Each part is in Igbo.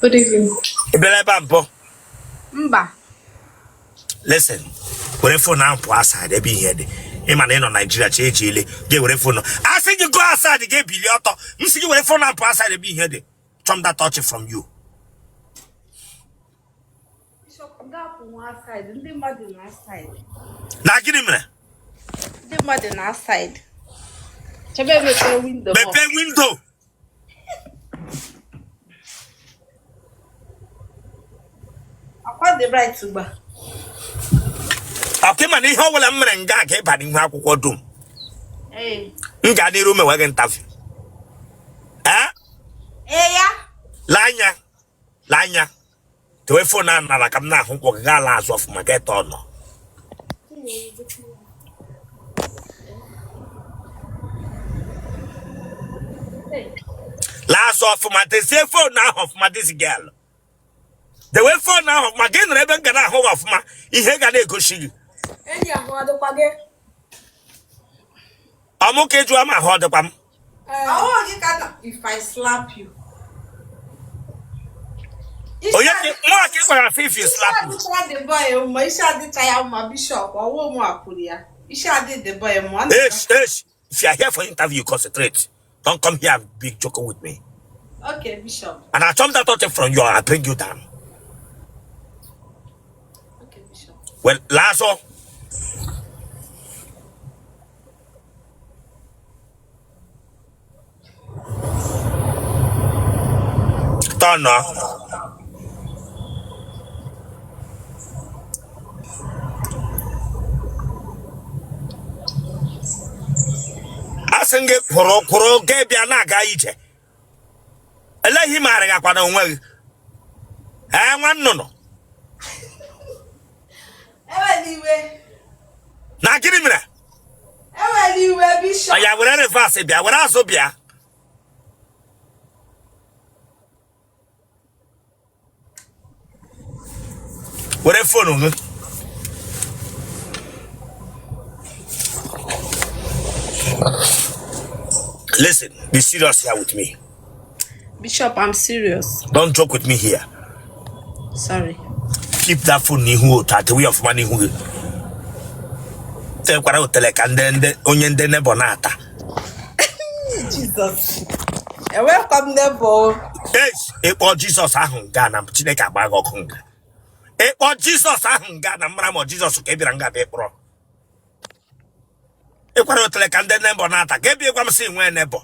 Good evening. Ị bịara ebe a mbụ? Mba. Listen, were phone ahụ pụọ aside ebe ihe dị. Ị ma na ị nọ Naijiria chi eji ele gị were phone. A sị gị go aside gị ebili ọtọ. M sị gị were phone ahụ pụọ aside ebe ihe dị. Chọm that touch from you. Bishop, ga-apụ nwa aside. Ndị mmadụ na aside. Na gịnị mere? Ndị mmadụ na aside. Chebe mepee window. Mepee window. Akwa dị bright ugbu a. Ọkwa ị ma na ihe ọ bụla m mere nga ga ịba n'ihu akwụkwọ dum. M gaa n'iru mewe gị interview. Ee? Ee ya. Lee anya, lee anya. Tewe phone a n'ala ka m na-ahụ nkwọ gị gaa ala azụ ọfụma ga ete ọnọ. Laa azụ ọfụma, dezie phone ahụ ọfụma, this girl. Dewe phone ahụ ọfụma, gị nọrọ ebe m ga na-ahụ gị ọfụma, ihe ga na-egosi gị. Enyi ahụ adịkwa gị? Ọ mụ ka ị jụọ ma ahụ ọ dịkwa m. Ahụ gị ka na if I slap you. Onye nwa ka ị gwara if you slap me. Isi adịcha the boy mma, isi adịcha ya mma Bishop, ọwụ mụ kwuru ya. Isi adị the boy mma. Esh, esh, if you are here for interview, concentrate. Don't come here and be joking with me. Okay, Bishop. And I chop that touch from you, I bring you down. Okay, Bishop. Well, last one. Turn now. Asị m gị kwụrụ kwụrụ gị bịa na-aga ije eleghị maara gị akwa na onwe gị ee nwa nnụnụ na gịnị mere Ewela iwe Bishop. Ya were reverse bịa were azụ bịa. Were phone gị. Listen, be serious here with me. Bishop, I'm serious. Don't joke with me here. Sorry. Keep that phone n'ihu otu a dewe ọfụma n'ihu gị. Tekwara otele ka ndị ndị onye ndị neighbour na-ata. Jesus. Enwekwa m neighbour. Ị kpọọ Jizọs ahụ nga na Chineke agba gị ọkụ nga. Ị kpọọ Jizọs ahụ nga na mara ma Jizọs ka ị bịara nga bịa kpọrọ. Ị kwara otele ka ndị neighbour na-ata ka ebe gwa m sị nwee neighbour.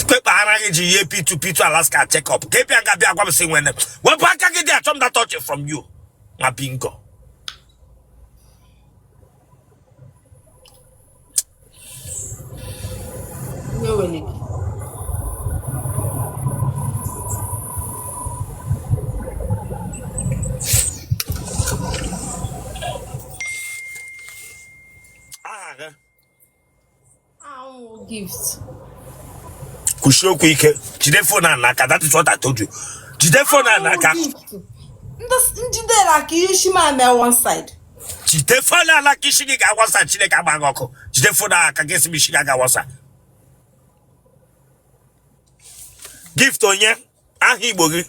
Kpekpe ara gị ji ihe P2 P2 Alaska check up ka ị bịa nga bịa gwa m sị nwee neighbour. Wepụ aka gị dị achọ m that touch from you. Nwa bingo. Aha gị? Gift. Kwusie okwu ike. Jide phone a n'aka. That is what I told you. Jide phone a n'aka. Njidere aka isi m ame one side. Jide phone a n'aka isi gị ga-awasa Chineke agba gị ọkụ. Jide phone a aka gị sị m isi gị aga-awasa. Gift onye? Aha Igbo gị?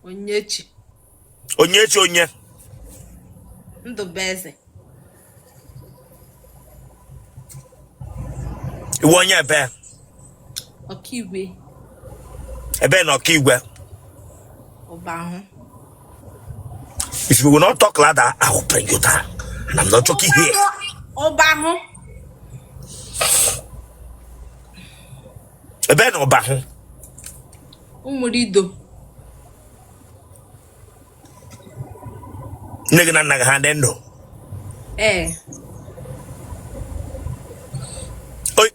Onyechi. Onyechi onye? Ndụbụeze. Ị wụ onye ebe? Ọkigwe. Ebe na Ọkigwe? Ụbahụ. If you will not talk louder, I will bring you down. And I'm not joking here. Ụbahụ. Ebe na Ụbahụ? Ụmụrido. Nne gị na nna gị ha dị ndụ? Ee.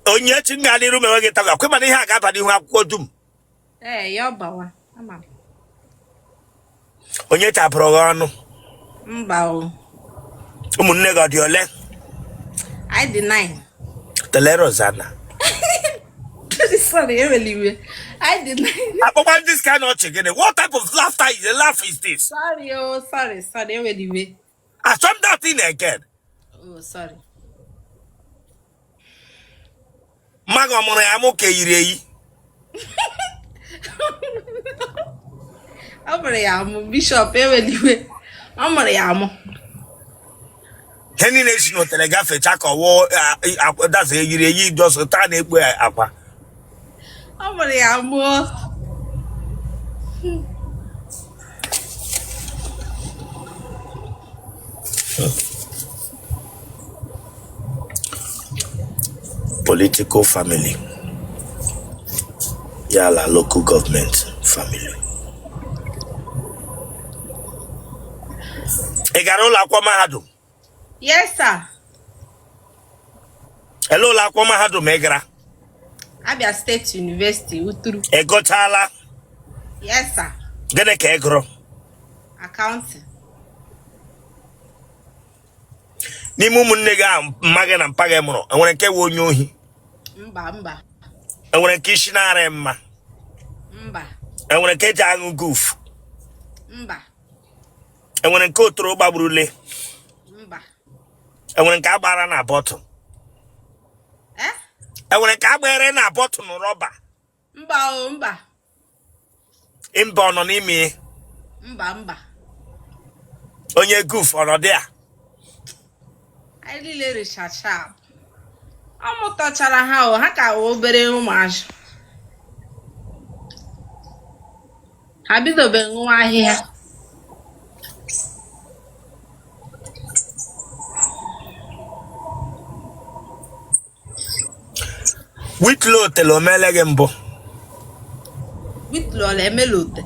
Onyechi m gaa n'iru mewe gị interview ọkwa ị ma na ihe a ga-aba n'ihu akwụkwọ dum. Ee, ya ọ bawa. Ama m. Onyechi a bụrụ gị ọnụ? Mba o. Ụmụnne gị ọ dị ole? Anyị dị 9. Tele Rosanna. Sorry, ewela iwe. Anyị dị 9. Akpọkwa this kind ọchị gịnị? What type of laughter is a laugh is this? Sorry o, sorry, sorry, ewela iwe. Achọ m that thing again. Oh, sorry. Mma gị ọ mụrụ ya amụ ka eyiri eyi? Ọ mụrụ ya amụ, Bishọp, ewela iwe. Ọ mụrụ ya amụ. Ihe niile si n'otele gafecha ka ọwụ daza eyiri eyi just taa na-ekpu akwa. Ọ mụrụ ya amụ. Political family ya la local government family. Ị gara ụlọ akwụkwọ mahadum? Yes, sir. Ele ụlọ akwụkwọ mahadum ị gara? Abia State University, Uturu. Ị gụchaala? Yes, sir. Gịnị ka ị gụrụ? Accounting. N'ime ụmụnne gị ahụ mma gị na mpa gị mụrụ, enwere nke wụ onye ohi? Mba, mba. Enwere nke isi na-arị mma? Mba. Enwere nke ji aṅụ guf? Mba. Enwere nke otoro gbagburule? Mba. Enwere nke agbara na bọtụl? Eh? Enwere nke agbere na bọtụl rọba? Mba o, mba. Mba ọ nọ n'ime? Mba, mba. Onye guf ọ nọ dị a? Anyị niile richacha. Ọ mụtachara ha o, ha ka wụ obere ụmụazị. Ha bidobe ṅụwa ahịhịa. Whitlow otele o meele gị mbụ? Whitlow na-emela ote.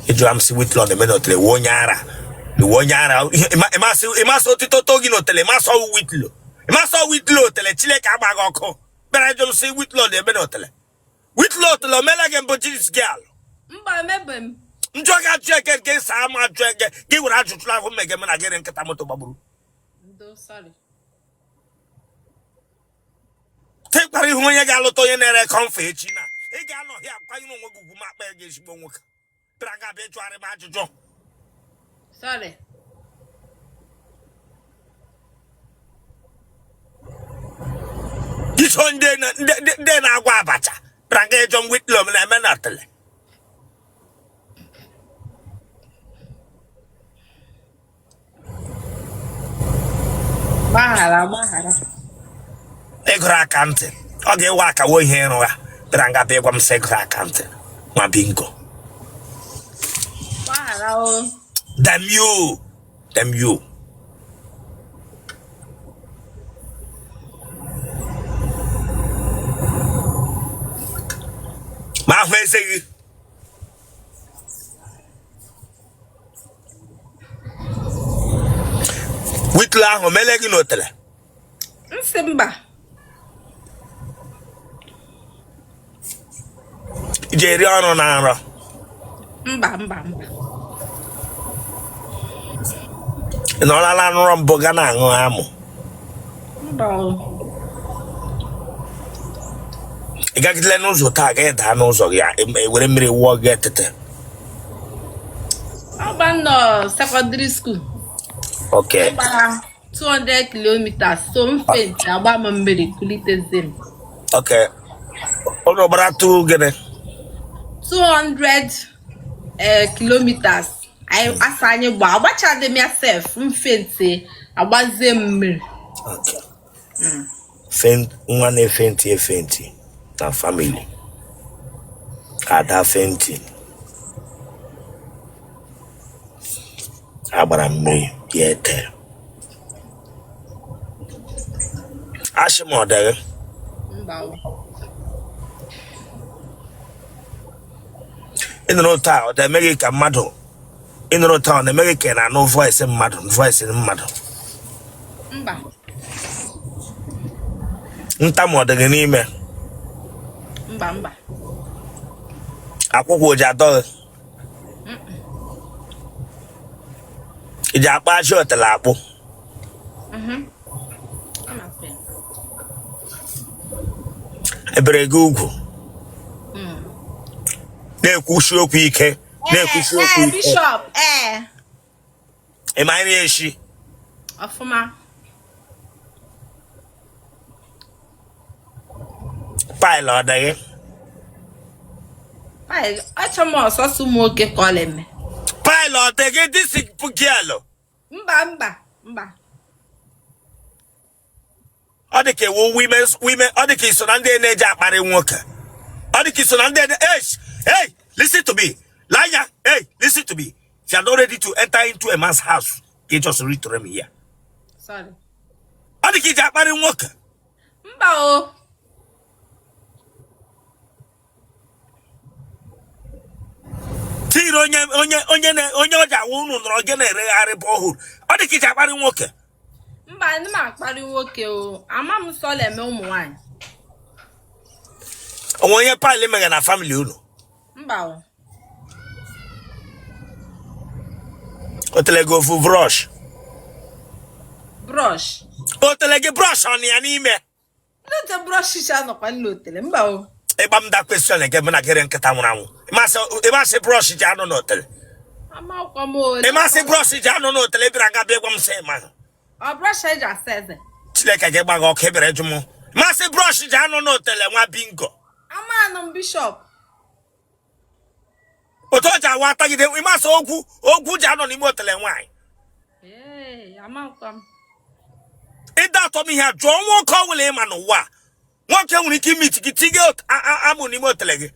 Ị jụrụ m sị Whitlow na-eme n'otele, wụ onye ara, wụ onye ara. Ị masị otito to gị n'otele, ị masị ọwụ Whitlow, ị masị ọwụ Whitlow otele. Chineke agba gị ọkụ. Bịara jụ m sị Whitlow na-eme n'otele. Whitlow otele o meele gị mbụ, this girl? Mba, emebe m. Njụ gị ajụ eke nke saa ma ajụ eke gị were ajụjụ ahụ mmege m na gịrị nkịta moto gbagburu. Ndo, sorry. Tekwara ihu onye ga-alụta onye na-ere kọmfa echi na ị ga-anọ hịa akwanyere onwe gị ugwu ma akpa gị ezigbo nwoke bịara nga abịa ịjụgharị m ajụjụ. Sorry. Iso ndị na-agwa abacha bịara nga ịjụ m Whitlow m na-eme na tele. Gbaghara, gbaghara. Ị gụrụ accounting, ọ ga-ewe akawo ihe ịrụ ya bịara nga bịa ịgwa m sị gụrụ accounting nwa bingo. Gbaghara o. Damn you, damn you. Ma ahụ eze gị Whitlow ahụ mele gị n'otele? M sị mba. I ji eri ọrụ na nrọ? Mba, mba, mba. Ị nọrọla nrọ mbụ ga na-aṅụ amụ? Mba o. Ị gagidele n'ụzọ taa ga daa n'ụzọ gị, ewere mmiri wụọ gị etete? Ọ gba nọ secondary school. Okay. Gbara 200 kilometers, so m faint, agba m mmiri kulitezie m. Okay. Ụnụ gbara tụ gịnị? 200 kilometers. Anyị asa anyị gba agbachadị m ya sef, m faint, agbazie m mmiri. Okay. Faint, nwa na-efenti efenti na family. Ada fenti. Agbara mmiri ya ete. Ashị m ọ dịghị. Mba o. Ị nụrụ taa ọ na-eme gị ka mmadụ, ị nụrụ taa ọ na-eme gị ka ị na-anụ voice mmadụ, voice mmadụ? Mba. Ntamu ọ dị gị n'ime? Mba, mba. Akwụkwọ o ji adọ gị? I ji akpụ ajị otele akpụ? Ebere gị ugwu? Na-ekwusi okwu ike, na-ekwusi okwu ike. Bishop, ee. Ị ma nri eshi? Ọfụma. Pile ọ dị gị? Pile, achọ m ọsọsọ ụmụ nwoke ka ọ na-eme. Pile ọ dị gị this girl? Mba mba mba. Ọ dị ka ewu women women ọ dị ka i so na ndị na-eji akparị nwoke. Ọ dị ka i so na ndị hey, hey, listen to me. Lee anya, hey, listen to me. If you are not ready to enter into a man's house, you just read to me here. Sorry. Ọ dị ka i ji akparị nwoke. Mba o. Tiri onye onye onye na onye ọ ji awụ unu nọrọ gị na-eregharị borehole. Ọ dị ka i ji akparị nwoke. Mba, ndị m akparị nwoke o. Ama m sọ na-eme ụmụ nwaanyị. O nwe onye pile mere na family unu? Mba o. Otele gị ofu brush. Brush. Otele gị brush ọ nọ ya n'ime. Ndị ote brush iche anọkwa nna otele mba o. Ịgba m that question nke mụ na gịrị nkịta nwụrụ anwụ. Ị masị brush ji anọ n'otele. Amakwa m ole. Ị masị brush ji anọ n'otele bịara nga bịa gwa m sị ma. Ọ brush eji asa eze. Chineke gị gba gị ọkụ ebere jụ m. Masị brush ji anọ n'otele nwa bingo. Ama anụ m bishop. Otu ọ ji awa atagide ị masị ogwu ogwu ji anọ n'ime otele nwaanyị. Ee, amakwa m. Ịda atọ m ihe a jụọ nwoke ọ bụla ị ma n'ụwa a. Nwoke nwere ike imiti gị tinye amụ n'ime otele gị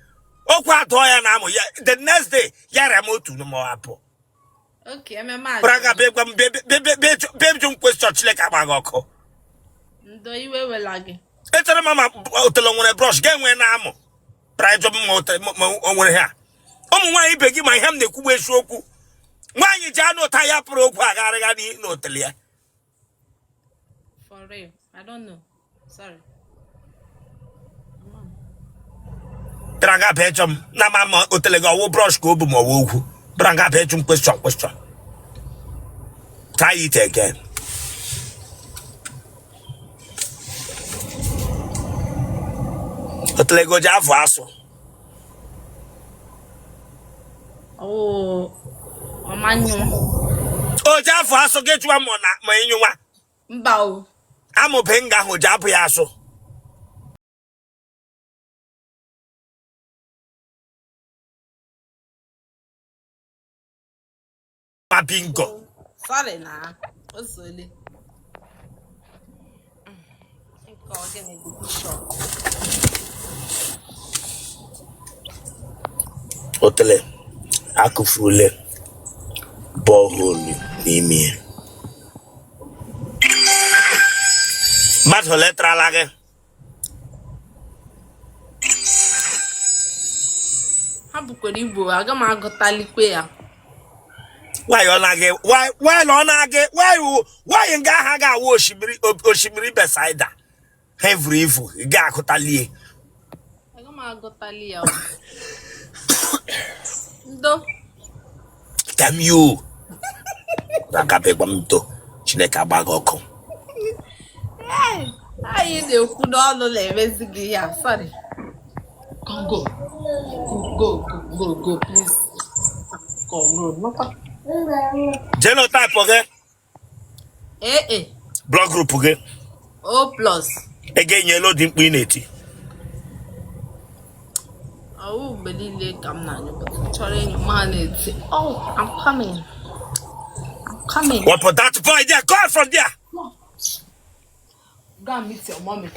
okwu adụọ ya na amụ ya the next day ya rịa m otu ma ọ abụọ. Okay, ememe a. Braga bịa gwa m bịa jụ m question Chineke agba gị ọkụ. Ndo iwe wela gị. Echere m ma otele nwere brush ga-enwe na amụ bịara jụ m ma otele ma o nwere ha. Ụmụ nwaanyị ibe gị ma ihe m na-ekwu bụ eziokwu. Nwaanyị ji anụ ụta ya pụrụ okwu agharịgha n'otele ya. For real, I don't know. Sorry. Bịara nga bịa jụ m na ma ma otele gị ọwụ brush ka o bu ma ọwụ ogwu. Bịara nga bịa jụ m question question. Try it again. Otele gị o ji afụ asụ. Oh, ọmanyụ. O ji afụ asụ gị jụwa ma na ma ịnyụwa. Mba o. Amụbe nga ahụ ji abụ ya asụ. Ma bingo. Sorry na. O sole. Nke ọ gịnị bụ bishop? Otele akụfurule borehole n'ime ya. Mmadụ ole tarala gị? Ha bukwara ibu, aga m agụtalikwe ya. Nwaanyị ọ na-aga nwaanyị ọ na-aga nwaanyị nga aha ga-awụ osimiri osimiri Besaida ha evuru ivu ị ga-agụtalie. Aga m agụtali ya. Ndo. Damn you. Agabegwa m ndo Chineke agba gị ọkụ. Anyị na-ekwu n'ọnụ na-emezi gị ya. Sorry. Go, go, go, go, go, please. Go, go, go. Genotype gị? AA. Blood group gị? O plus. Ego enyela ụdị mkpu ị na-eti. Ọwụ mgbe niile ka m na-anyụ but m chọrọ ịnyụ ma na-eti oh I'm coming I'm coming. Wepụ that boy there, go out from there. Go and meet your mommy.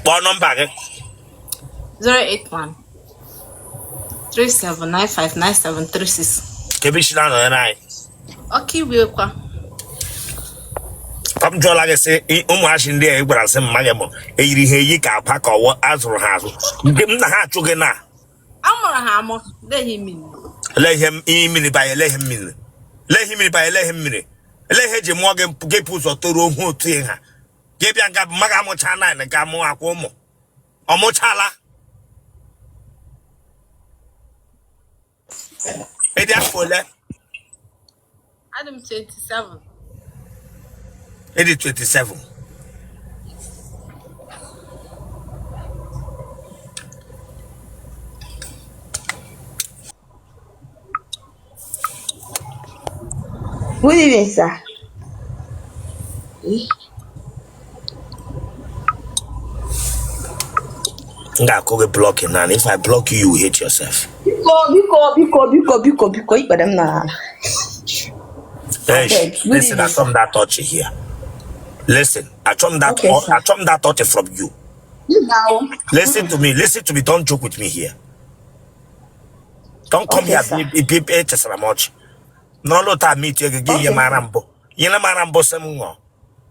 Kpọọ nọmba gị. 081 37959736. Ka ebe i si na-anọnyere anyị. Ọkigwe kwa. Ka m jụọla gị sị ụmụazị ndị a ị gwara sị mma gị mụ eyiri ha eyi ka akwa ka ọwụ azụrụ ha azụ nke m na ha achụ gị na A mụrụ ha amụ deghị mmiri. Ele ihe ihe mmiri banye ele ihe mmiri ele ihe mmiri banye ele ihe mmiri ele ihe eji mụọ gị gị pụ ụzọ toruo hụ otu ihe ha gị bịa nga mma gị amụcha naanị ga mụọ akwa ụmụ ọ mụchala ị dị afọ ole? Adị m 27. Ị dị 27. Good evening, sir. M ga-akụ gị blocking na if I block you, you will hate yourself. Biko, biko, biko, biko, biko, biko, ikpere m n'ala. Hey, Abeg, good listen, evening, achọ sir. m that touch here. Listen, achọ m that Okay, sir. achọ m that touch from you. Mba o. Listen to me, listen to me, don't joke with me here. Don't come Okay, here sir. be echesara m ọchị. N'ọlụ taa meet gị gị ihe Okay, mara sir. mbụ. Ihe mara mbụ sị m ṅụọ.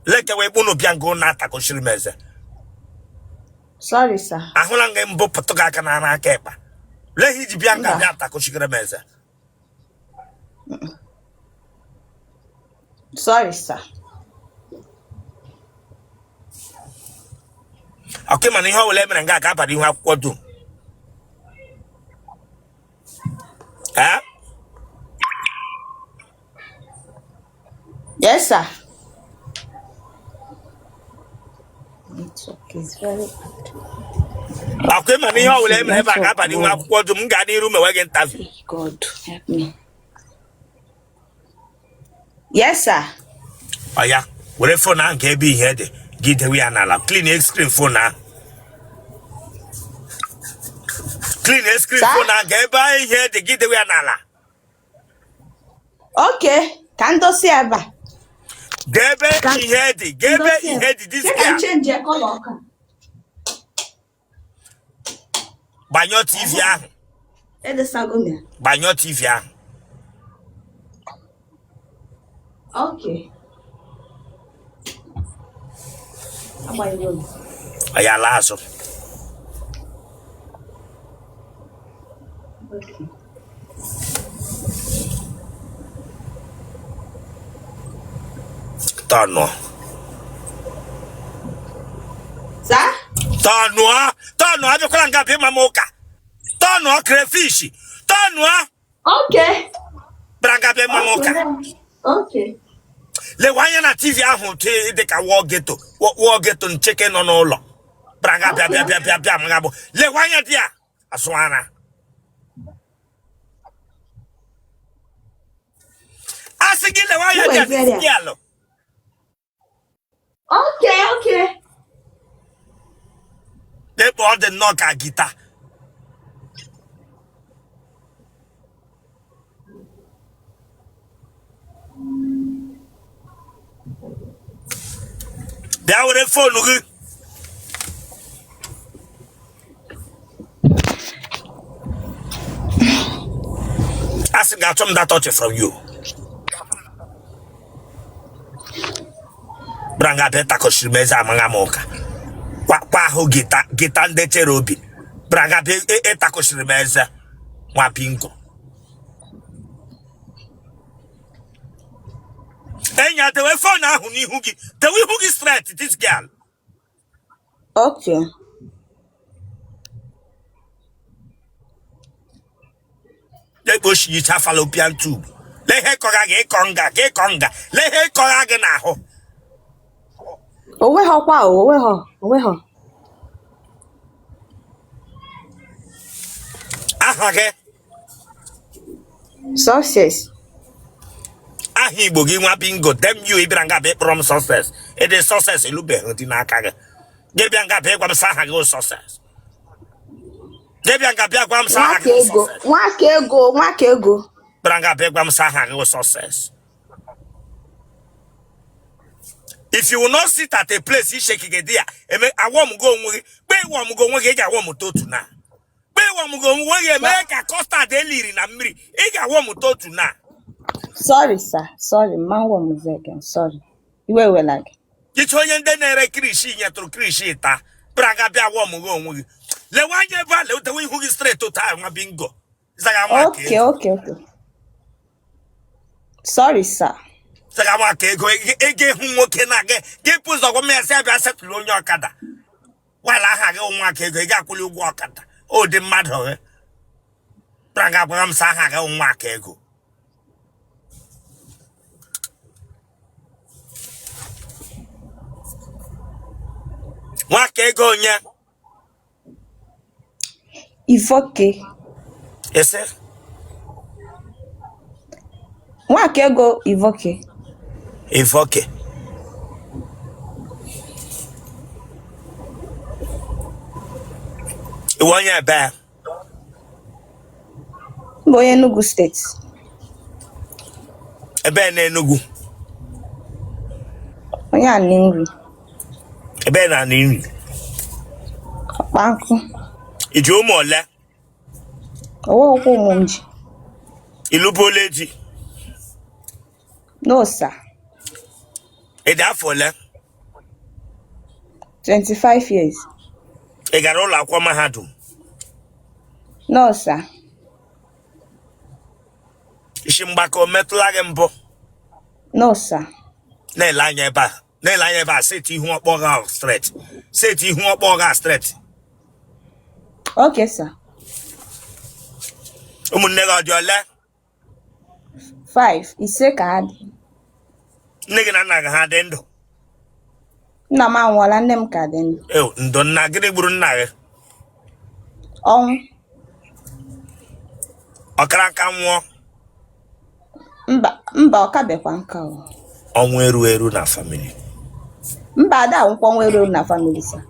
Lekewe unu bịa ngo na-atakọchiri m eze. Sorry, sir. Ahụla m gị mbụ pụtụ gị aka n'ara aka ịkpa. Lee ihe iji bịa nga Mba. bịa atakọchigara m eze. Sorry, sir. Ọkụ mana ihe ọ bụla e mere nga ga-abara ihu akwụkwọ dum. Eh? Yes, sir. Network is very bad. Ọkụ mana ihe ọ bụla e mere ebe a Network ga-abara ihu no. akwụkwọ dum m gaa n'iru mewe gị interview. God help me. Yes, sir. Ọ ya were phone ahụ ka ebe ihe dị gị dewe ya n'ala clean screen phone ahụ clean screen Sir? phone ahụ ka ebe ihe dị gị dewe ya n'ala. Okay, ka m dosie ebe a. Gaa ebe Ka ihe dị gaa m ebe dosie ihe dị this Che ka m girl. change color ọka. Gbanyụọ TV ahụ. Edesago m ya. Gbanyụọ TV ahụ. Okay. Agbanyego m. Ọ ya laa azụ. Okay. Tọnụọ. Sir? Tọnụọ tọnụọ abịakwala nga bịa ịma m ụka. Tọnụọ crayfish. Tọnụọ. Okay. Bịara nga bịa ịma m ụka. Okay. Lewe anya na TV ahụ dị ka wall ghetto wall ghetto ncheke nọ n'ụlọ. Bịara nga bịa bịa bịa bịa bịa mga bụ lewe anya dị ya asụ ara. Asị gị lewe anya dị ya this girl. Okay, okay. Ekpo ọ dị nnọọ ka guitar. Bịa were phone gị. Asị gị achọ m that touch from you. Bịara nga bịa takọchiri m eze amaghị m ụka. Kwa ahụ guitar guitar ndị chere obi. Bịara nga bịa ịtakọchiri m eze nwa bingo. Enya dewe phone ahụ n'ihu gị dewe ihu gị straight this girl. Okay. Ekpo shicha fallopian tube. Lee ihe kọga gị ịkọ nga gị ịkọ nga lee ihe kọga gị n'ahụ. Onweghọkwa o, onweghọ, onweghọ. Aha gị? Success. Aha Igbo gị nwa bingo damn you ị bịara nga bịa ịkpọrọ m success. Ịdị success elubeghị dị n'aka gị. Gị bịa nga bịa ịgwa m sị aha gị success. Gị bịa nga bịa gwa m sị aha Nwaka gị ego, success. nwaka ego, nwaka ego. Bịara nga bịa gwa m sị aha gị success. If you will not sit at a place isheki gị dị ya eme awọm gị onwe gị kpe ịwọm gị onwe gị ị ga-awọmụta otu na kpe ịwọm gị onwe gị eme ka custard eliri na mmiri ị ga-awọmụta otu na. Sorry, sir. Sorry, ma nwọmụzi again. Sorry. Iwe ewela gị. Iche onye ndị na-ere kirishi nyetụrụ kirishi taa bịara nga bịa wọm gị onwe gị lewe anya ebe a letewe ihu gị straight otu ahụ nwa bingo zaga nwa ka Okay, ego okay, okay. Sorry, sir. zaga nwa ka ego ego ịhụ nwoke na gị gị pụ ụzọ gwa m ya sị abịa setụlụ onye ọkada wala aha gị nwa ka ego ị ga-akwụli ụgwọ ọkada ụdị mmadụ gị bịara nga gwara m sị aha gị nwa ka ego nwa ka ego onye Ivoke. ese. Nwakaego Ivoke. Ivoke. Ị wụ onye ebe? M bụ onye Enugu steeti. Ebe na Enugu? Onye Aninri. Ebe na Aninri? Ọkpankụ. I ji ụmụ ole? Onweghịkwa ụmụ m ji. Ị lụbuola di? No, sir. Ị dị afọ ole? 25 years. Ị gara ụlọ akwụkwọ mahadum? No, sir. Isi mgbaka o metụla gị mbụ? No, sir. Na-ele anya ebe a, na-ele anya ebe a, set ihu ọkpọ gị ahụ straight, set ihu ọkpọ gị ahụ straight. Okay, sir. Ụmụnne gị ọ dị ole? 5. Ise ka ha dị. Nne gị na nna gị ha dị ndụ? Nna m anwụọla, nne m ka dị ndụ. Ew, ndo nna. Gịnị gburu nna gị? Ọnwụ. Ọ kara nka nwụọ? Mba, mba, ọ kabekwa nka o. Ọnwụ eru eru na family? Mba, ada anwụkwa ọnwụ eru eru na family, sir.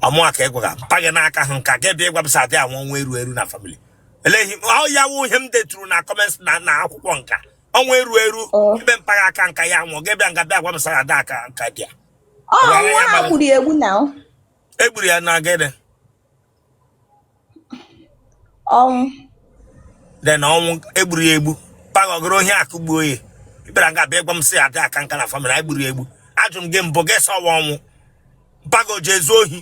Ọmụa ka ịgwaga mpa gị n'aka hụ nka gị bịa ịgwa m sị adị anwụ ọnwụ eru eru na family. Eleghị ọ ya wụ ihe m deturu na comments na akwụkwọ nka ọnwụ eru eru. Oh. Ebe mpa gị aka nka ya nwụọ, gị bịa nga bịa gwa m sị ada aka nka dị ya. Ọ nwa ha gburu ya egbu na o. Egburu ya na gịnị? Ọnwụ. Then ọnwụ egburu ya egbu, mpa gị ọ gara ohi akụgbuo ya? Ị bịara nga bịa gwa m sị ada aka nka na family anyị gburu ya egbu. Ajụ m gị mbụ, gị sị ọwa ọnwụ. Mpa gị o ji ezu ohi?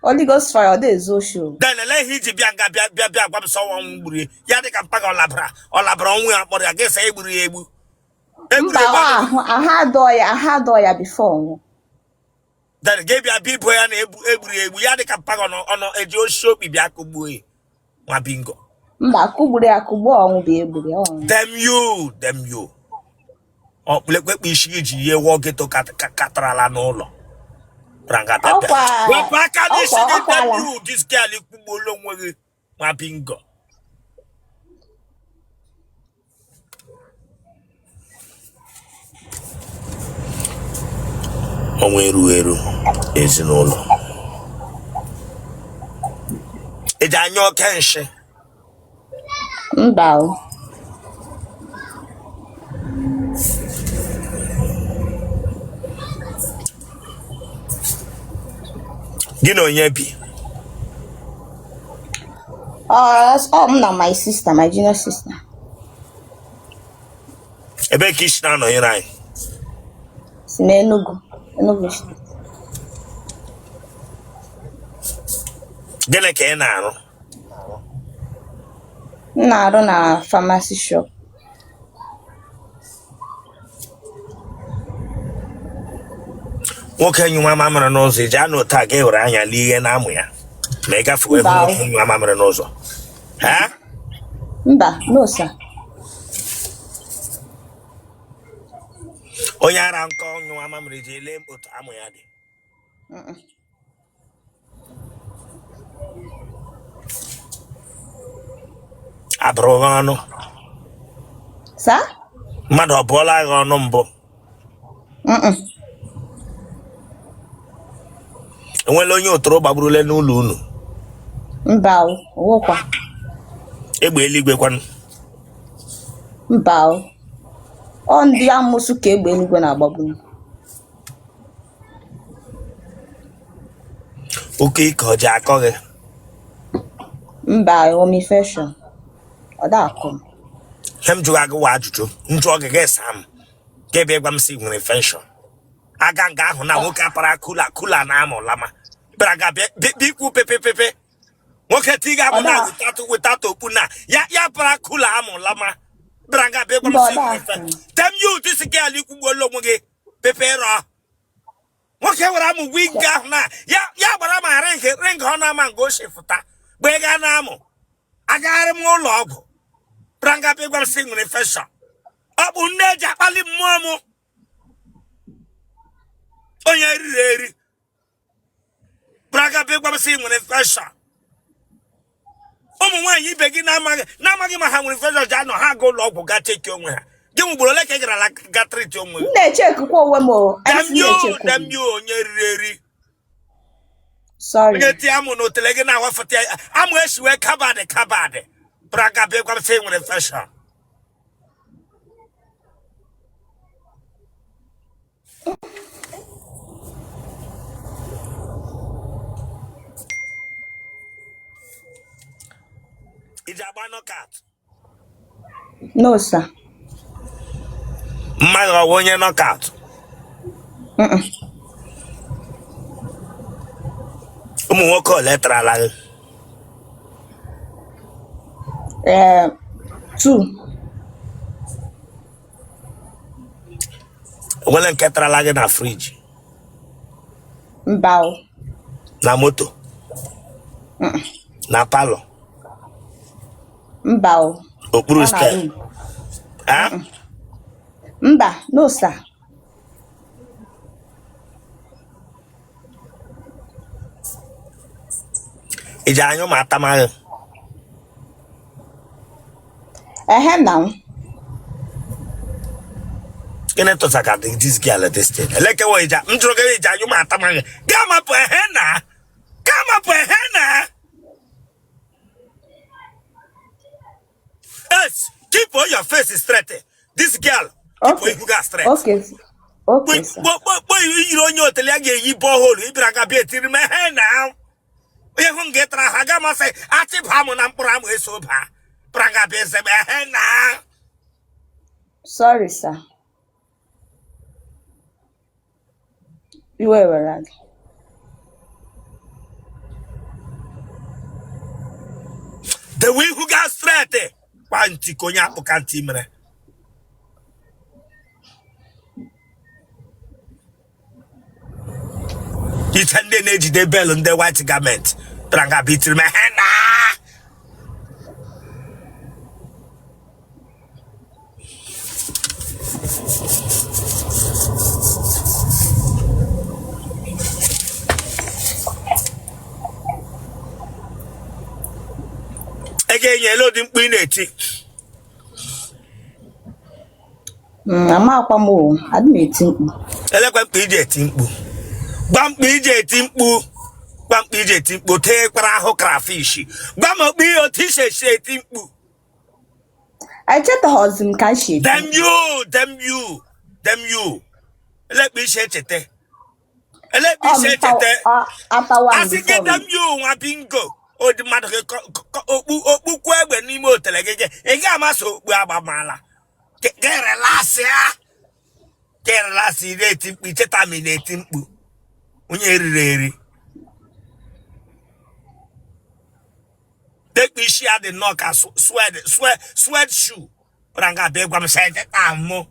Holy Ghost fire, ọ dị ezu oshi o. Then ele ihe iji bịa nga bịa bịa bịa gwa m sị ọwa ọnwụ gburu ya? Ya dị ka mpa gị ọ labara ọnwụ ya kpọrọ ya, gị sị egburu ya egbu, egburu Mba, ya egbu. ọ ahụ ahụ adọ ya, ahụ adọ ya before ọnwụ. Then gị bịa bịa ibo ya na egbu egburu ya egbu. Ya dị ka mpa gị ọnọ eji oshi okpi bịa kụgbuo ya. Nwa bingo. Mba, kụgburu ya kụgbuo, ọnwụ bụ egburu ya ọnwụ. Damn you, damn you. Ọkpụlekpekpe isi gị ji ihe wụọ geto katarala n'ụlọ. Branga bịa bịa. Ọkwa Wepụ aka n'isi ọkwa gị, ọkwa damn ala. you, this girl ikwugbuola onwe gị. Nwa bingo. Ọnwụ eru eru ezinụlọ. Eji anya oke nshi? Mba o. Gị na onye bi? Ọ m na my sister, my junior sister. Ebee ka isi na-anọnyere anyị? Si na Enugu, Enugu steeti. Gịnị ka ị na-arụ? M na-arụ na pharmacy shop. Nwoke nyụwa mamịrị n'ụzọ, iji anụ otu a ga ewere anya lee ihe na-amụ ya ma ị gafewe hụ Mba o. nwoke nyụwa mamịrị n'ụzọ ha? Mba, no sir. Onye ara nkọ nyụwa mamịrị ji ele otu amụ ya dị? Mm-mm. Abụrụ gị ọnụ? Sir? Mmadụ ọ bụọla gị ọnụ mbụ? Mm-mm. Enwela onye otoro gbagburule n'ụlọ unu? Mba o, onwekwa. Egbe eluigwe kwanụ? Mba o. Ọ ndị amụsụ ka egbe eluigwe na-agbagbu. Oke ike ọ ji akọ gị? Mba, enwe infection. Ọ da akọ m. Ihe m jụrụ gị wa ajụjụ m jụọ gị, gị saa m. Gị bịa gwa m sị nwere infection. Aga nga ahụ na nwoke apara kula kula na amụ lama bịara ga bịa bịa ikwu pepepepe nwoke tiga amụ Ọ na da without okpu na ya ya para kula amụ lama bịara nga bịa gwa m Mba, ọ sị da nwere akọ m. infection. Damn you, this girl, ikwugbuola onwe gị pepe rọ. Nwoke were amụ gwa ike ahụ na ya ya gbara ma ring ring ọ na-ama nga o si fụta gba gaa na amụ agagharị m ụlọ ọgwụ bịara nga bịa gwa m sị nwere infection. Ọ bụ nne eji akpali mmụọ m onye riri eri bịara nga bịa gwa m sị nwere infection. Ụmụ nwaanyị ibe gị na-amaghị ma ha nwere infection ji anọ ha aga ụlọ ọgwụ ga cheki onwe ha. Gị ugboro ole ka ị gara ga treat onwe M gị? na-echekwa onwe m o. Anyị si Damn you, na-echekwa damn onwe m. you, onye riri eri. Sorry. Onye tie amụ na otele gị na-awafụta ya amụ esiwe kabadị kabadị braga bịa gwa m sị ị nwere infection. I ji agba knockout? No, sir. Mmadụ ọ wụ onye knockout? Mm-mm. Ụmụ nwoke ole tarala gị? Eh, two. Onwere nke tarala gị na fridge? Mba o. Na moto? Na parlour? Mba o. Okpuru Ọ na step? room. Eh? Mba, no sir. I ji anyụ ma atamaghị? Ehe na. Gịnị tụsa ka this girl this thing? Elekewa ija m jụrụ gị iji anyụ ma atamaghị gaa mapụ ehe na gaa mapụ ehe na. Yes, keep on your face straight. This girl, keep Okay. ihu gị straight. Okay. Okay, sir. Kpokpokpo yiri onye otele ya ga-eyi borehole ịbịara ga bịa etiri m ehe na onye hụ nga ịtara ha ga amasị achịba mụ na mkpụrụ amụ eso baa bịara ga bịa eze m ehe na. Sorry, sir. Iwe were gị. Dewe ihu gị straight kwa ntị ka onye akpụka ntị mere. Iche ndị na-ejide bale ndị white garment bịara nga bịa itiri m ehe na. Ị ga-enye elu ụdị mkpu ị na-eti. Amakwa m o, adị m eti mkpu. Elekwa mkpu iji eti mkpu. Gwa mkpu iji eti mkpu. Gwa mkpu iji eti mkpu tee kwara ahụ crayfish. Gwa m okpu ihe otu isi esi eti mkpu. Echetaghọzi m ka m si eti Damn mkpu. you, damn you, damn you. Elekpa isi echeta. Elekpa Ọ isi m echeta. atawa m Asị gị before m. damn you nwa bingo. Odi mmadụ gị okpu okpukwu egbe n'ime otele gị gị. Ị ga-amasị okpu agbamala. Gị relax ya. Gị relax ị na-eti mkpu icheta ma ị na-eti mkpu. Onye riri eri. Tekpu isi ya dị nnọọ ka suede suede shoe. Bịara nga bịa gwa m sị echeta mụ.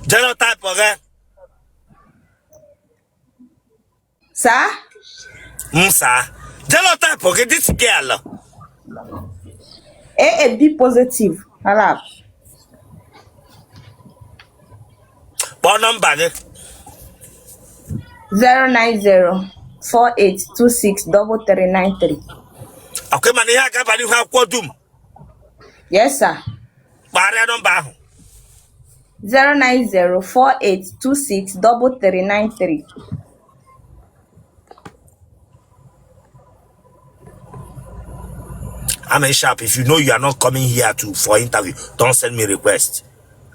Genotype gị? Sir? M saa. Genotype gị this girl. AA B positive. Arab. Kpọọ nọmba gị. 09048263393. Ọkwa ịma na ihe a ga-aba n'ihu akwụkwọ dum. Yes, sir. Kpagharịa nọmba ahụ. 09048263393. I'm a sharp. If you know you are not coming here to for interview, don't send me request.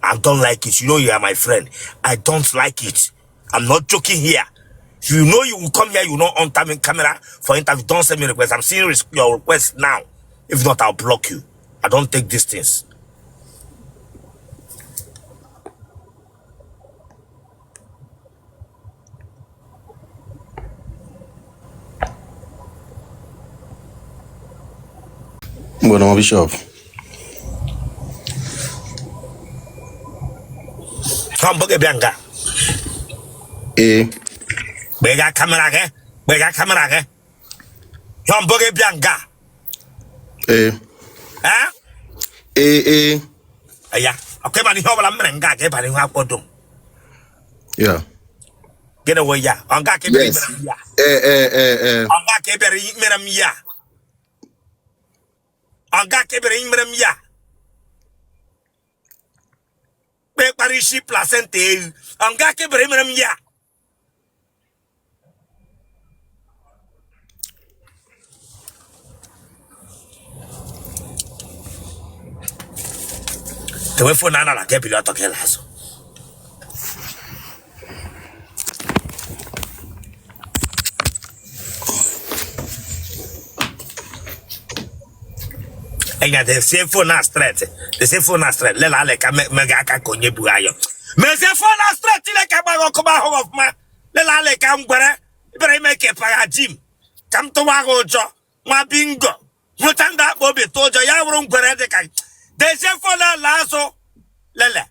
I don't like it. You know you are my friend. I don't like it. I'm not joking here. If you know you will come here, you will not on time in camera for interview, don't send me request. I'm seeing your request now. If not, I'll block you. I don't take these things. Mgbede Bishop. Ha mbụ gị bịa nga. Ee. Gbega camera gị. Gbega camera gị. Ha mbụ gị bịa nga. Ee. Eh? Ee ee. Ya. Ọkwa ịma na ihe ọbụla m mere nga ga ịbara ihu akwụkwọ dum. Yeah. Gịnị wụ ya? Ọ nga ka ị bịara Yes. imere m ya? Ee, ee, ee, ee. Ọ nga ka ị bịara imere m ya? Ọ nga ka ị bịara imere m ya? Kpee kpara isi placenta ewu. Ọ nga ka ị bịara imere m ya? Tewe phone anala ka ebili ọtọ ka ịla azụ. Enya desie phone na straight. Desie phone na straight. Lela ale ka mega aka ka onye bu ayọ. Mezie phone na straight Chineke agbaghị ọkụ ma ahụ ọfụma. Lela ale ka m gwere bịara ime ka ịpagha jim ka m tụwa gị ụjọ nwa bingo hụta ndị akpa obi tụ ụjọ ya wụrụ ngwere dị ka dezie phone ala azụ lele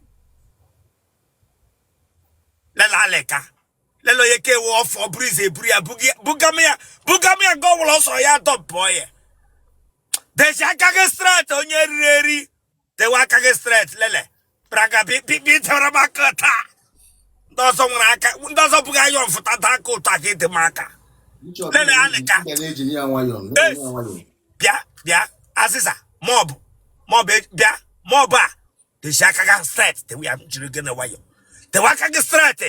lele aleka lele onye ka ewu ọfọ buru ize eburu ya bugam ya bugam ya nga ọwụla ọsọ ya dọpụọ ya dezie aka gị straight onye riri eri dewe aka gị straight lele braga bi dewere m aka taa ndị ọzọ nwere aka ndị ọzọ bụghị ayọ mfụta daa aka ụtọ aka ịdị m aka lele aleka bịa bịa azịza maọbụ maọbụ bịa maọbụ a dezie aka gị straight dewe ya jiri gị na nwayọ dewe aka gị straight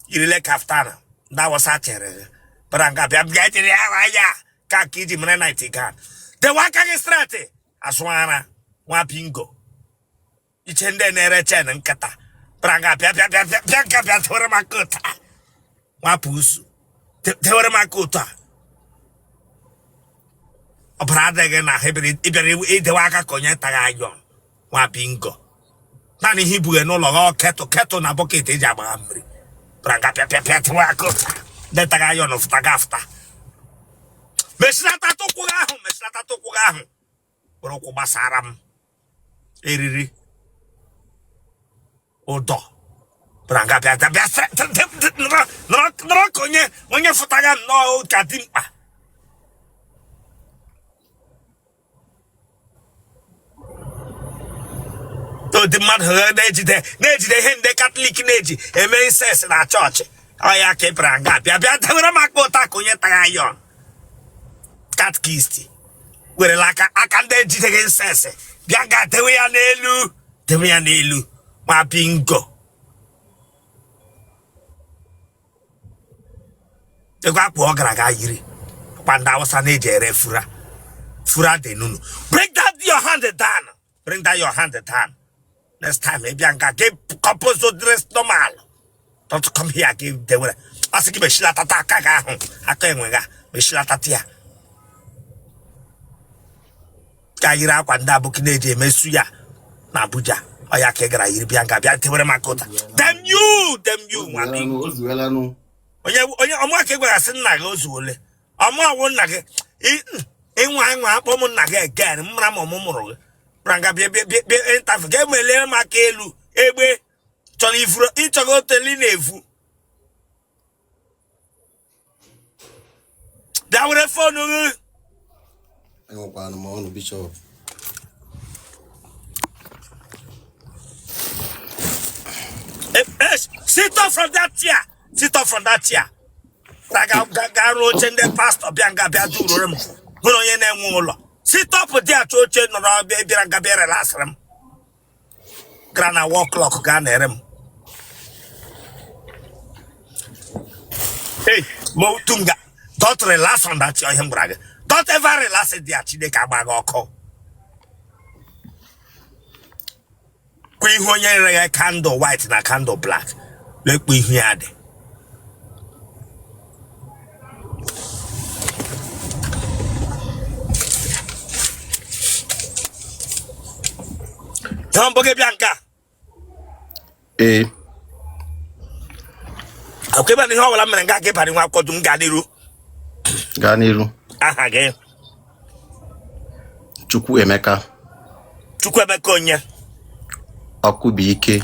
yirile kaftan ndị awụsa chere gị bara nga bịa bịa jiri ya anya ka ka iji mere night gown dewe aka gị straight azụ ara nwa bingo iche ndị na-ere chen nkịta bara nga bịa bịa bịa bịa bịa nga bịa dewere m aka ụta nwa pusu dewere m aka ụtọ a ọbara adịghị na ahụ ịbịara idewe aka ka onye taghị ayọn nwa bingo naanị ihe ibughe n'ụlọ gị kettle kettle na bucket eji agbagha mmiri bara nga pịa pịa pịa tewe aka ụta ndị taghị ayọn fụta ga afụta mesinata ụkwụ gị ahụ mesinata ụkwụ gị ahụ were ụkwụ gbasara m eriri ụdọ bara nga bịa bịa nọrọ ka onye onye fụtaga nnọọ ka dimkpa ụdị mmadụ na-ejide na-ejide ihe ndị Catholic na-eji eme incense na chọọchị ọ ya ka ị bịara nga bịa bịa dewere m aka ụta ka onye tara ayọn catechist werela aka aka ndị ejideghị incense bịa ga dewe ya n'elu dewe ya n'elu ma bingo ego akpụ ọ gara aga yiri kwa ndị awụsa na-eji ere fura fura dị nunu bring that your hand down bring that your hand down next time ị bịa nga gị compose dress normal don't come here gị dewere asị gị mechilatata aka gị ahụ aka enwe ga mechilatata ya ka yiri akwa ndị abụkị na-eji emesu ya na Abuja ọ ya ka ị gara yiri bịa nga bịa dewere m aka ụta damn you damn you nwa bingo O zuwelanụ. onye onye ọmụ ka ị gwara sị nna gị o zuole ọmụ awụ nna gị ịnwa ịnwa akpọ m nna gị again m mara ma ọmụ mụrụ gị bịara nga bịa bịa bịa bịa interview ga emelie m aka elu egbe chọrọ ifuru ịchọghị oteli na-efu bịa were phone gị Enwekwana m ọnụ bishọp. Sit up from that chair. Sit up from that chair. Na ga ga ga rụọ oche ndị pastọ bịa nga bịa dururu m bụrụ onye na-enwe ụlọ. Sit up dị achọ oche nọrọ bịa bịara nga bịa relasịrị m. Gara na wall clock gaa na-ere m. Hey, ma otu m ga don't relax on that chair ihe m gwara gị. Don't ever relax there Chineke agba gị ọkụ. Kwa ihu onye rere ya candle white na candle black lekwa ihu ya dị Tọọ mbọ gị bịa nke a Ee. akwụkwọ ebe na ihe ọbụla m mere nga ka ịbara nwa akwụkwọ dum gaa n'iru Gaa n'iru. aha gị Chukwuemeka. Chukwuemeka onye Ọkụbụike.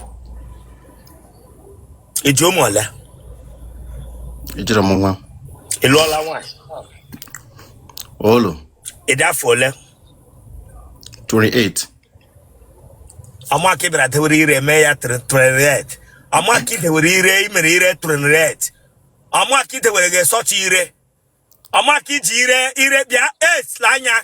I ji ụmụ ole? Ejiri m nwa. Ị lụọla nwaanyị? Olo. Ị dị afọ ole? 28. Ọmụ aka ị bịara dewere ire mee ya 28. Ọma ka idewere ire i mere ire tụrụnret. Ọma ka idewere gị sọcha ire. Ọma ka iji ire ire bịa es lanya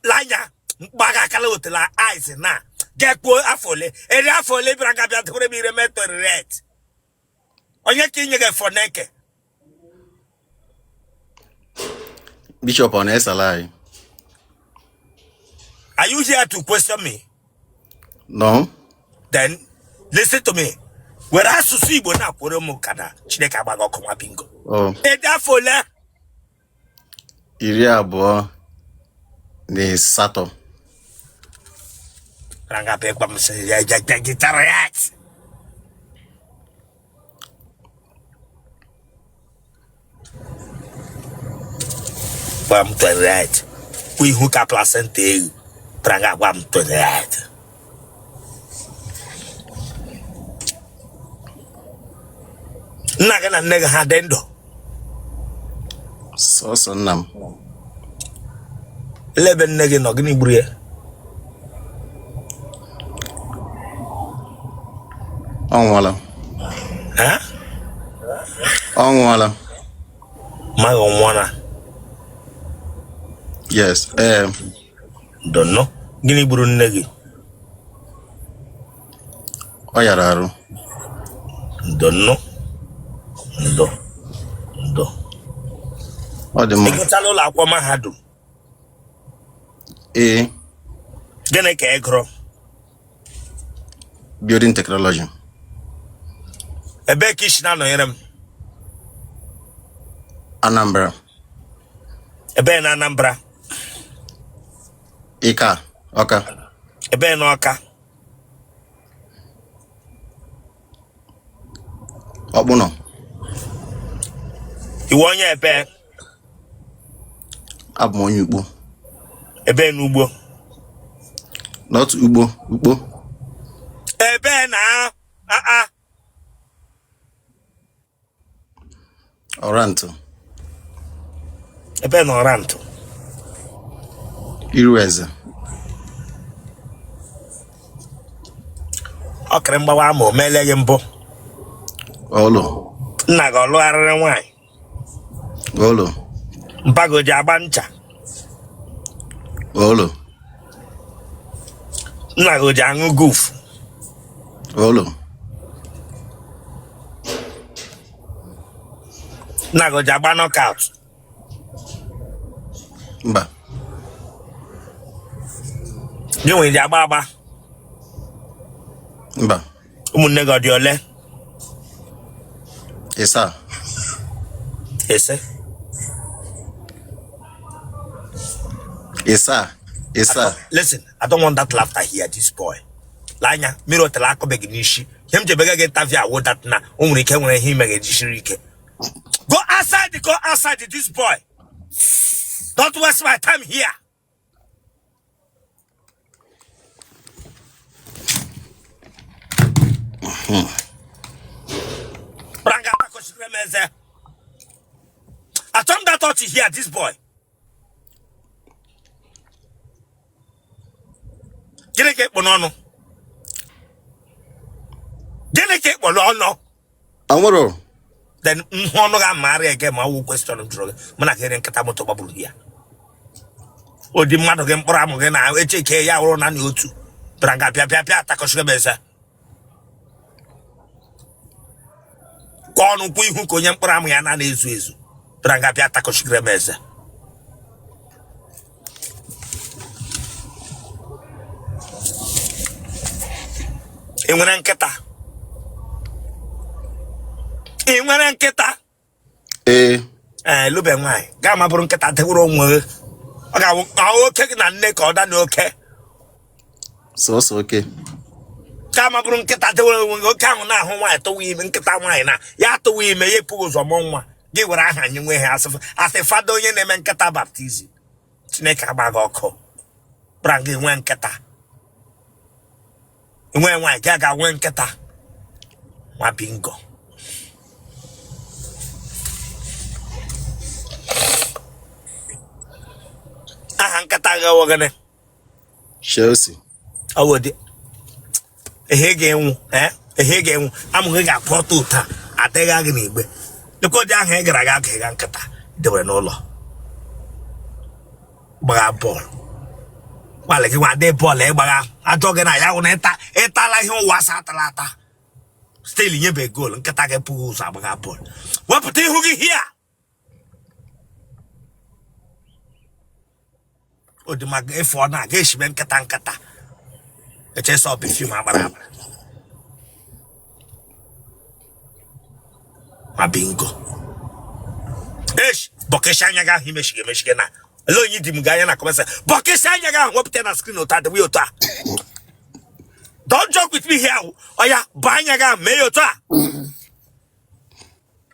lanya mkpaga akala otela eyes na ga-ekpuo afọ ole eri afọ ole bịara ga bịa dewere m ire mee tụrụnret. Onye ka inye gị fọneke? Bishop ọ na-esala anyị? Are you here to question me? No. Then listen to me. Were asụsụ Igbo na-akwụrụ m ka na Chineke agba gị ọkụ nwa bingo. Oh. Ị dị afọ ole? 28. Ranga be gwa m sị ya ya ya gitara ya. Gwa m 28. Kwụ ihu ka placenta ewu. Ranga gwa m 28. Nna gị na nne gị ha dị ndụ? Sọsọ nna m. Ele ebe nne gị nọ, gịnị gburu ya? Ọ nwụọla. Ha? Ọ nwụọla. Mma gị ọ nwụọla? Yes. Ee. Don't know. Gịnị gburu nne gị? Ọ yara arụ. Don't know. Ndo. Ndo. Ọ dị mma. Ị gụchala ụlọ akwụkwọ mahadum? Ee. Gịnị ka ị gụrụ? Building technology. Ebee ka i si na-anọnyere m? Anambra. Ebee na Anambra? Ika, Ọka. Ebee na Ọka? Ọkpụnọ. Ị wụ onye ebee? Abụ m onye Ukpo. Ebee na Ugbo? Not Ugbo, Ukpo. Ebee na aa? Ọrantụ. Ebee na Ọrantụ? Irueze. Ọkịrị mgbawa ma o meele gị mbụ? Olo. Nna gị ọ lụgharịrị nwaanyị? Olo. Mpa gị o ji agba ncha? Olo. Nna gị o ji aṅụ guf? Olo. Nna gị o ji agba knockout? Mba. Gị nwere ji agba agba? Mba. Ụmụnne gị ọ dị ole? Ịsaa. Ise? Ịsaa. Ịsaa. Listen, I don't want that laughter here, this boy. Lee anya, mmiri otele akọbeghị n'isi. Ihe m ji ebega gị interview awụ that na o nwere ike nwere ihe ime ga-ejisiri ike. Go outside, go outside, this boy. Don't waste my time here. Branga atakọchikere m eze. Achọ m that touch here, this boy. Gịnị ka ị kpụ n'ọnụ? Gịnị ka ị kpụ n'ọnụ? Anwụrụ. Then nhụ ọnụ ga amagharị ege ma ọwụ question m jụrụ gị mụ na gị nkịta moto gbagburu ya ụdị mmadụ gị mkpụrụ amụ gị na-eche ike ya wụrụ naanị otu bịara nga bịa bịa bịa atakọchiri m eze kwa ọnụ kwa ihu ka onye mkpụrụ amụ ya na na-ezu ezu bịara nga bịa atakọchiri m eze. Ị nwere nkịta? Ị nwere nkịta? Ee. Ee, lube nwaanyị gaa ma bụrụ nkịta dewere onwe gị. Ọ ga-awụ oke gị na nne ka ọ da na oke. Sọsọ oke. Ka ma bụrụ nkịta dewere onwe gị, oke ahụ na-ahụ nwaanyị tụwa ime, nkịta nwaanyị na ya atụwa ime ya epụghị ụzọ mụọ nwa gị were aha anyị nwee ha asị fada onye na-eme nkịta baptizim. Chineke agba gị ọkụ. Bụra gị nwee nkịta, nwee nwaanyị gị aga nwee nkịta nwa bingo. Aha nkịta gị wụ gịnị? Chelsea. Ọ wụ dị ihe ga-enwu. Ehe ga-enwu amụghị ga-akwụ ọtọ ụta adịghị gị n'igbe. Lekwa ụdị ahụ ị gara aga ga nkịta dewere n'ụlọ gbagha bọọlụ gbalị gị nwa dị bọọlụ ịgbagha ajọ gị na ya wụ na ịta ịtala ihe ụwa asa atala ata still nyebe goolu nkịta gị pụghị ụzọ agbagha bọọlụ wepụta ihu gị hia odimaka efu ọ na-aga eshibe nkịta nkịta echesa perfume agbara agbara ma bingo esh bọkịsị anya gị ahụ imeshige emeshige na ele onye di m gị anya na comment bọkịsị anya gị ahụ wepụta na screen otu a dịwe otu a don't joke with me here oya bụ anya gị ahụ mee ya otu a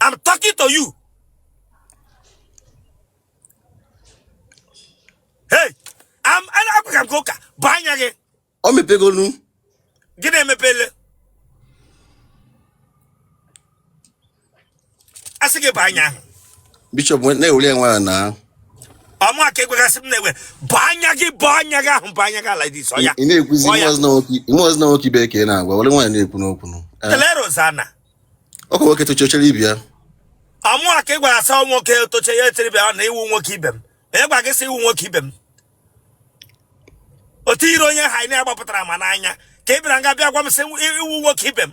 I'm talking to you. Hey, I'm agwara m gị ụka bụ anya gị. O mepegolu. Gịnị emepele? Asị gị bụ anya ahụ. Bishop na-ewere ya nwayọ na. Ọmụ aka ekwegasị m na-ewe bụ anya gị bụ anya gị ahụ bụ anya gị like this ọya. Ị na-ekwuzi nwe na nwoke ibe ka ị na-agwa were nwayọ na-ekwu n'okwu. Tele Rosanna. Ọkwa nwoke tochochere ibe ya. Ọmụ aka ị gwara sị nwoke toche ya etere ibe ya na iwu nwoke ibe m. Onye gwa gị sị iwu nwoke ibe m. Otu ire onye ha anyị agbapụtara ma n'anya ka ị bịara nga bịa gwa m sị iwu nwoke ibe m.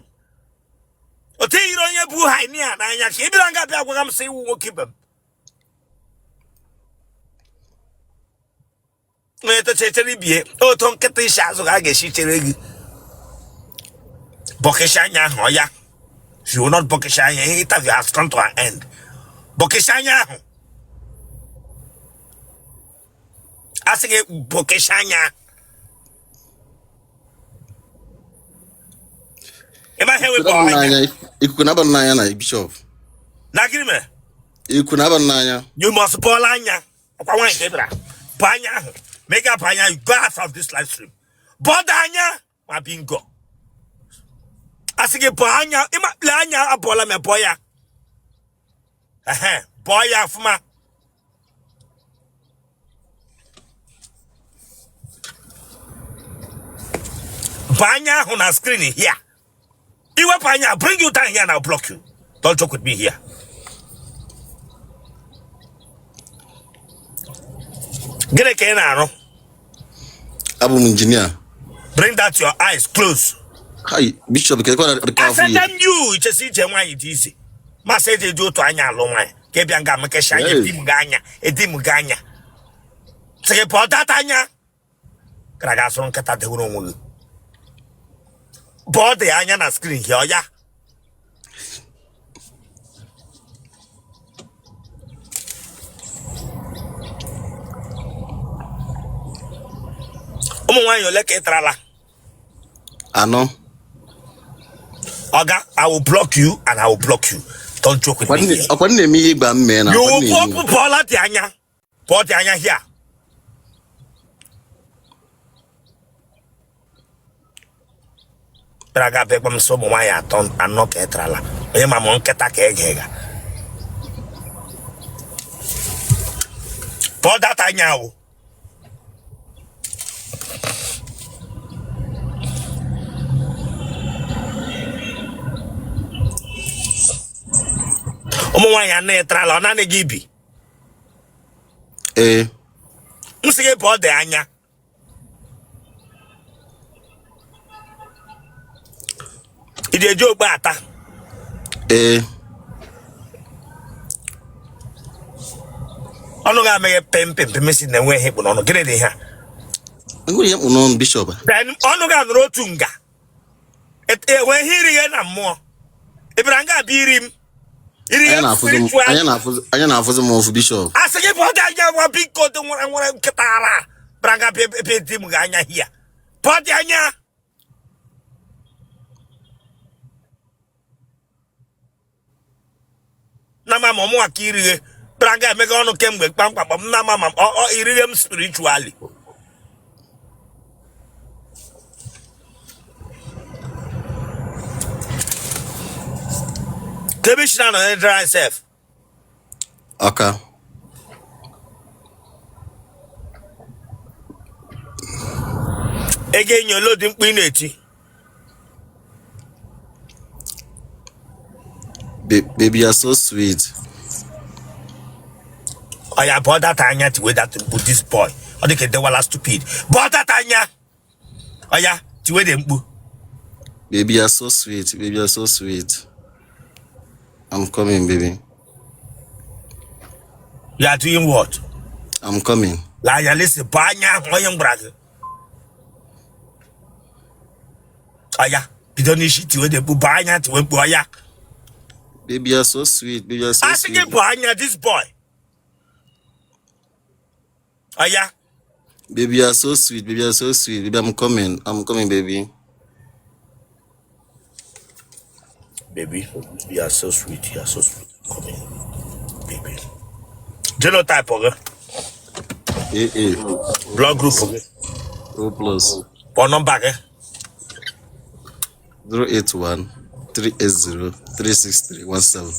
Otu ire onye bụ ha anyị a n'anya ka ị bịara nga bịa gwa m sị iwu nwoke ibe m. Onye tocha echere ibie otu nkịta isi azụ ka a ga-esi chere gị bọkịsị anya ahụ ọya if you will not bọkịsị anya interview has come to an end bọkịsị anya ahụ asị gị bọkịsị anya ị ma ihe wepụ anya Ikuku na-aba n'anya na bishop. Na gịnị mere? Ikuku na-aba n'anya. You must bọọla anya ọkwa nwaanyị ka ị bịara bụ anya ahụ ma ị ga-abụ anya you go out of this live stream bọda anya ma bingo asị gị bọọ anya ịma lee anya abụọla m bọọ ya ehe bọọ ya ọfụma bọọ anya ahụ na screen here iwepụ anya bring you down here and I'll block you don't joke with me here gịnị ka ị na-arụ Abụ m injinia. Bring that your eyes close. Hi, Bishop, ka ekwe ka I afọ said ihe. them you ichesi ije nwaanyị dị izi masị eji eji otu anya alụ nwaanyị ka ị bịa nga mekesha anya Hey. edi m gị anya edi m gị anya sị gị pụọ data anya gara ga asụrụ nkịta dewere onwe gị bọọ dị anya na screen hịọ ya ụmụ nwaanyị ole ka ị tarala? Anọ. Oga, I will block you and I will block you. Don't joke with me here. Ọkwa m na-eme ihe ịgba m mee na You ọkwa m will na-eme. pụọla dị anya pụọ dị anya here. Bịara ga bịa gwa m sị ụmụ nwaanyị atọ anọ ka ị tarala onye ma mụ nkịta ka ị ga-ega pụọ data anya ahụ ụmụ nwaanyị anọ ị tarala ọ naanị gị bi? Ee. M sị gị pụọ dị anya ị ga-eji okpe ata? Ee. Ọnụ gị ameghe pem pem pem si na enwe ihe kpụ n'ọnụ gịnị dị ihe a? Enwere ihe mkpụ n'ọnụ bishọp. Then ọnụ gị anụrụ otu nga enwe ihe irighe na mmụọ ị bịara nga abịa iri m iri Anya m na-afụzi m spiritual anya na-afụzi m ụfụ bishọp. A sị gị pụọ dị anya nwa biko dị nwere nwere nkịta ara bịara nga bịa ebe di m gị anya hia pụọ dị anya na ma ma mụnwa ka irighe bịara nga emega ọnụ kemgbe kpamkpam na ma ma ọ irighe m spiritually Kebe shi na nọ dry sef. Ọka. Ego enyi ole dị mkpu ị na-eti? Baby, you're so sweet. Oya, bọọ that anya, tiwe that mkpu. This boy ọ dị ka edewala stupid. Bọọ that anya. Oya, tiwe dị mkpu. Baby, you're so sweet. Baby, you're so sweet. I'm coming, baby. You are doing what? I'm coming. Lee anya, listen, bọọ anya ahụ onye m gwara gị. Oya, bido n'isi tiwe dị mkpu. Bọọ anya, tiwe mkpu. Oya. Baby, you're so sweet. Baby, you're so Asị gị sweet. bọọ anya, this boy. Oya. Baby, you're so sweet. Baby, you're so sweet. Baby, I'm coming. I'm coming, baby. Baby, you are so sweet. You are so sweet. Come in, baby. Genotype gị? AA. Blood group gị? O plus. Kpọọ nọmba gị. 081 380 363 17.